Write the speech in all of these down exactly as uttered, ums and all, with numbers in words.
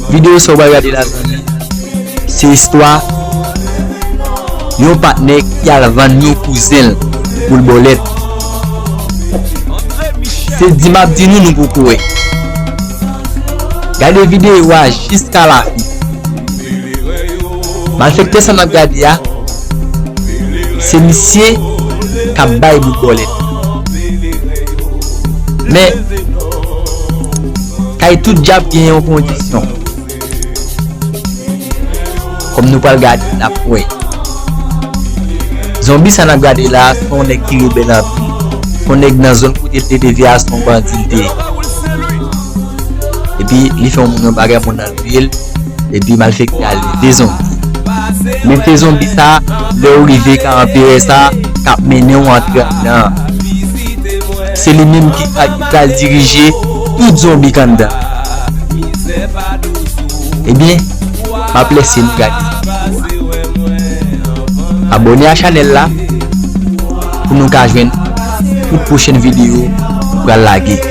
Videyo sa w pral gade la, zanmi, se istwa yon patnè ki al vann yon kouzen l pou l bòlèt. Se di m ap di nou, nou poko wè. Gade videyo a jiska lafen. Malfektè sa n ap gade a, se misye k ap bay bout bòlèt. Men, kay tout djab gen yon kondisyon. Kòm nou pral gade, n ap wè. Zonbi sa n ap gade la, se yon nèg ki rebèl anpil. Se yon nèg nan zòn kote l te leve a, se yon bandi l te ye. Epi, li fè yon moun yon bagay, moun nan touye l. Epi malfektè a leve zonbi. Men se zonbi sa, lè w rive ka anperè sa, k ap mennen w antre anndan an. Se li menm ki ka, ki pral dirije tout zonbi k anndan. Ebyen, m ap lèse nou gade videyo a. Abòne a chanèl la pou nou ka jwenn tout pwochèn videyo nou pral lage.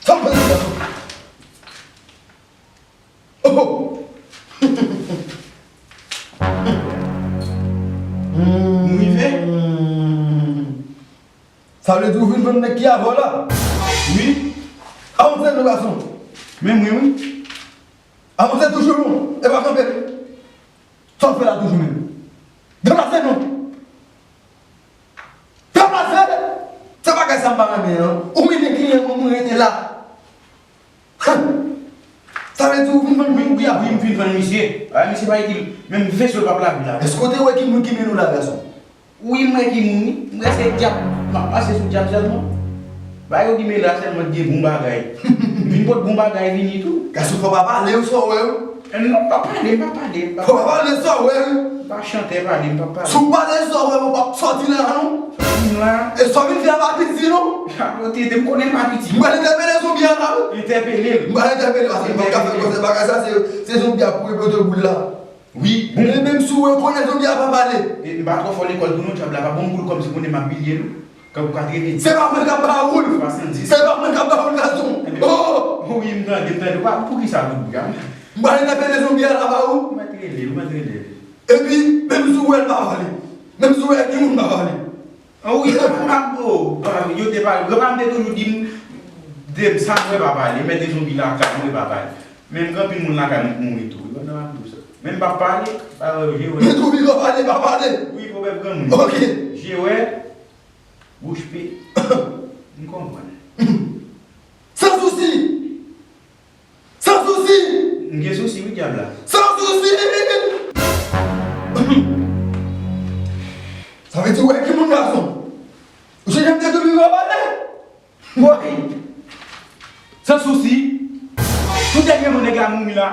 Sa m fè nan gason? Oh! M rive? Sa vle di ou vin jwenn nèg ki avè w la? Wi. A, on sèl nou gason. Men mwen, wi. A, on sèl toujou nou. E pa kanpe. Sa w fè la toujou menm? Deplase nou. Deplase! Se bagay sa m pa renmen an. Ou mete kliyan mwen, mwen rete la. Sa vle di ou vin vann mwen? Wi, wi, m vin vann misye. A, misye pa itil. Menm veso l p ap lave la. Èske w te wè ki moun ki mennen w la, gason? Wi, m wè ki moun, wi. M wè se dyab. M ap pase sou dyab sèlman. Bagay yo ki mennen la sèlman gen bon bagay. M vin pot bon bagay vini tou. Gason, fò pa pale, ou sa w wè, wi. Non, m pa pale, m pa pale, m pa pale. Fò pa pale sa w wè, wi. M pa chantè pale, m pa pale. Si w pale sa w wè, ou p ap sòti la, non. Sòti la. E sa w vin fè a pa piti, non. Sa w te di m konnen l pa piti. M pral entèpele zonbi a la, wi. Entèpele l. M pral entèpele, paske m p ap ka fè kòmsi bagay sa, se, se zonbi a pou repote boul la. Wi, bon. Men menm si w rekonèt zonbi a pa pale. E, m pa twò fò lekòl tou non, dyab la pa bon pou l kòmsi konnen m ap pilye nou. Kan ou ka trete Se pa mwen k ap ba ou l. Swasanndis. Se pa mwen k ap ba ou l, gason. Ebyen, oh! Wi, m tande, m tande. Ou pa, poukisa tout bri a? M pral entèpele zonbi a la ba ou. Ou mèt rele l, ou mèt rele l. Epi, menm si w wè l pa pale. Menm si w wè gen moun pa pale. Oh, wi, granpa m, oh, pa, yo te pale. Granpa m te toujou di m, de, sa m wè pa pale. Mèt gen zonbi lakay mwen pa pale. Men m gen anpil moun lakay mwen k mouri tou. Wi, pandan m ap di w sa. Men m p ap pale, pa, je wè. Men tou pi granpa pale, pa pale. Wi, pwoblèm granmoun. Ok. Je wè, bouch pe. M konprann. San sousi! San sousi! M gen sousi wi, dyab la. San sousi! Sa vle di w wè ki moun, gason? Ou sonje m te di w pi gwo pale? Woy! San sousi! Tout dènyèman nèg la mouri la.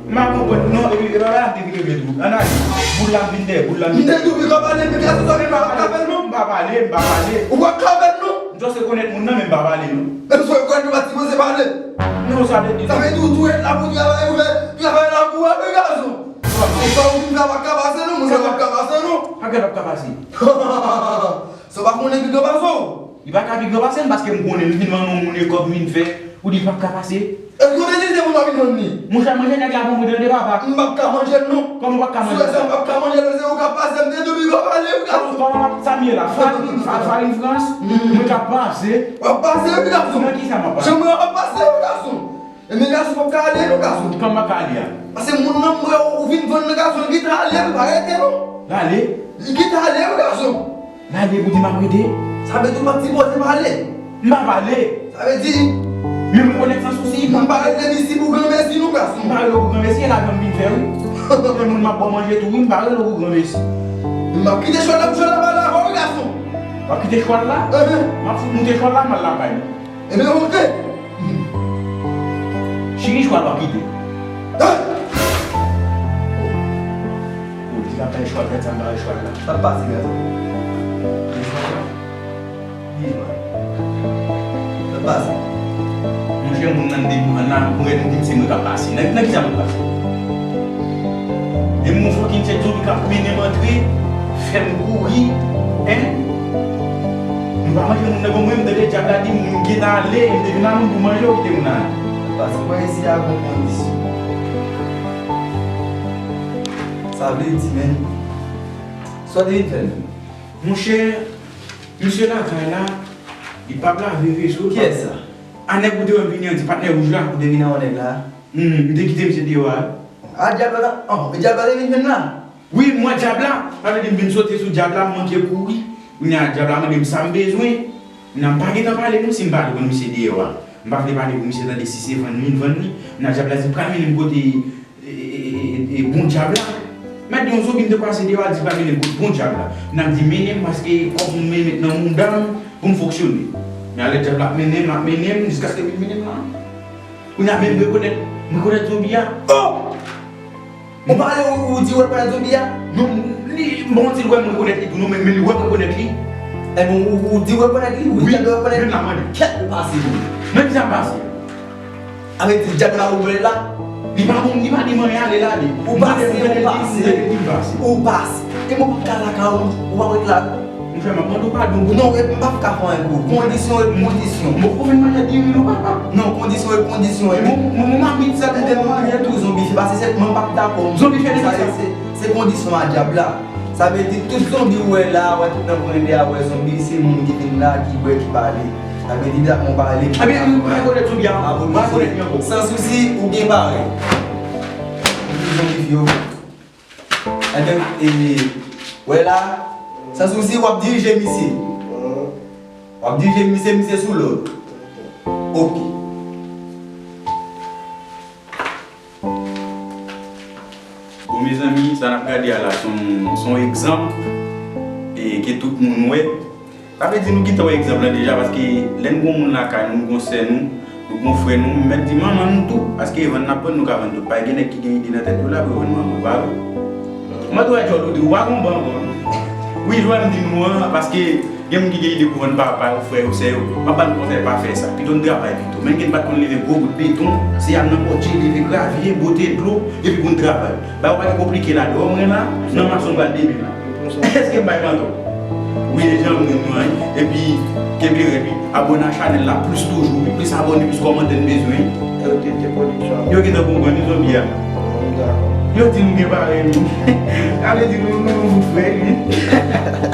M pa konprann non, epi e pa bagay la m te vin rele tou. Ann ale. Boul la m vin dèyè, boul la m vin dèyè. M te di w pi gwo pale, men gason, sa vle di w pa ka fè l non? M pa pale, m pa pale. Ou pa ka fè l non? M just rekonèt moun nan, men m pa pale non. Menm si w rekonèt nou pa t sipoze pale. Non, sa vle di. Sa vle di w tou ret la pou travay, ou fè travay labou a, wi gason. E sa w vin fè a p ap ka pase non, moun nan p ap ka pase non. Sa k ap ka pase? Sa w pa konnen pi gran pase w? Li pa ka pi gran pase m, paske m konnen m vin vann yon moun e kòb m vin fè, ou di l p ap ka pase. Èske w te di se pou m pa vin vann li? Monchè, manje nèg la pou mwen tande, papa. M p ap ka manje l non. Kòman w p ap ka manje l? Sou sa, m p ap ka manje l, se ou k ap pase, m te di w pi gwo pale, wi gason. Kòman w ap, sa m ye la? Farin, fa-, farin frans, mwen k ap pase. W ap pase, wi gason. Nan ki sa m ap pase? Jan mwen w ap pase, wi gason. Ebyen, gason, w p ap ka ale non, gason. Kòman m pa ka ale a? Paske moun nan, m wè ou vin vann nan, gason, li kite ale, li pa rete non. L ale? Li kite ale, wi gason. L ale pou di m ap rete. Sa vle di w pa t sipoze pale. M pa pale. Sa vle di. Men m rekonèt San Sousi. M pa rele misye pou granmesi non, gason. M pa rele w pou granmesi, e lajan m vin fè wi. Men moun m ap ba w manje tou wi, m pa rele w pou granmesi. M ap kite chwal la pou chwal la pale avè w wi, gason. W ap kite chwal la? Enhen. M ap fout moute chwal la, m al lakay mwen. Ebyen, oke. Chiri chwal w ap kite. Ah! Ou di l ap bay chwal, gad sa m bay chwal la. Sa k pase, gason? Li chwal la. Li chwal. Sa k pase? Monchè, moun nan depi ann la, mwen di m se mwen k ap pase. Nan, nan ki sa m ap pase? E m yon fokin tchèt zonbi k ap mennen m antre, fè m kouri, en? Nou pa manje moun nan, bon, mwen, m tande dyab la di m, moun gentan ale, e m te vin a moun pou manje, ou kite moun ale. Paske mwen isi a gon kondisyon. Sa vle di, men, sa w te vin fè menm? Monchè, misye lakay la, li p ap lave veso. Kiyès sa? A nèg ou te wè m vini an, ti patnè wouj la. Ou te vin a wè nèg la? Hmm, m te kite misye deyò a. A dyab la, oh, dyab la te vin jwenn la? Wi, m wè dyab la. Sa vle di m vin sote sou dyab la, m manke kouri. Kounye a dyab la mande m sa m bezwen. Kounye a m pa gentan pale non, si m pale konn misye deyò a. M pa vle pale pou misye tande, si se vann li, m vann li. Kounye a dyab la di l pral mennen m kote, e, e, e, e, e, bon dyab la. M ap di yon zonbi m te kwase deyò a, di l pral mennen m kote bon dyab la. Kounye a m di mennen m paske kòb mwen met nan mouda m pou m fonksyone. Men alè dyab la ap mennen m, l ap mennen m, jiskaske l vin mennen m la. Kounye a menm m rekonèt, m rekonèt zonbi a. Oh! Ou pale, ou, ou di w rekonèt zonbi a? Non, li, m pa konn si l wè m rekonèt li tou non, men, men li wè m rekonèt li. Ebyen, ou, ou di w rekonèt li? Ou di w rekonèt li? Wi, men la mande. Kèt ou pase wi. Men ki sa m pase? Avè di dyab la ou wè la? Li pa bon, li pa di m anyen, ale l ale. Ou pase, ou pase. Ou pase. E mwen pa ka lakay ou, ou pa ret la. Monchè, m ap mande w padon. Non, e m p ap ka fè anyen pou ou. Kondisyon e kondisyon. M poko fè manje diri non, papa. Non, kondisyon e kondisyon. E mwen, mwen, mwen mamit sa pou mwen manje tou, zonbi fè pase sèt mwen p ap dakò. Zonbi fè sa, se, se kondisyon a dyab la. Sa vle di tout zonbi ou wè la, wè tout nan pwende a, wè zonbi, se moun ki vin la, ki bwè, ki pale. Sa vle di dat mwen pale. Ebyen, mwen rekonèt zonbi a. Mwen rekonèt li ankò. San sousi, ou byen pare. Tout zonbi fi yo. Ebyen, e, wè la, San Sousi, w ap dirije misye. W ap dirije misye, misye sou lòd. Ok. Bon, mezanmi, sa n ap gade a la, se yon, se yon egzanp, e, ke tout moun wè. Sa vle di nou gentan wè egzanp lan deja, paske lè n gon moun lakay nou, n gon sè nou, nou gon frè nou, m mèt di manman nou tou, paske vann n ap vann, nou ka vann tout. Pa gen nèg ki gen ide nan tèt yo la pou yo vann manman yo, pa vre? Kòman tou wè djòl ou di ou pa gon ban ankò non? Wi, jwa m di nou an, paske gen moun ki gen ide pou vann papa yo, frè yo, sè yo. M ap ba n konsèy, pa fè sa. Pito n travay pito. Menm ke n pa t konn leve gwo bout beton, se al nan pòtye, leve gravye, bwote dlo, epi pou n travay. Bagay yo pa gen konplike ladan. Wè mwen la, nan mason m pral demen la. Èske m bay manti? Wi, e jan m di nou an, wi. Epi, kenbe rèd, wi. Abòne a chanèl la plis toujou, wi. Plis abòne, plis kòmantè n bezwen. L T T Production. Yo gentan konprann, wi, zonbi a. Dakò. Yo di nou gen parèy, wi. Sa vle di nou, nou, nou bout frè, wi.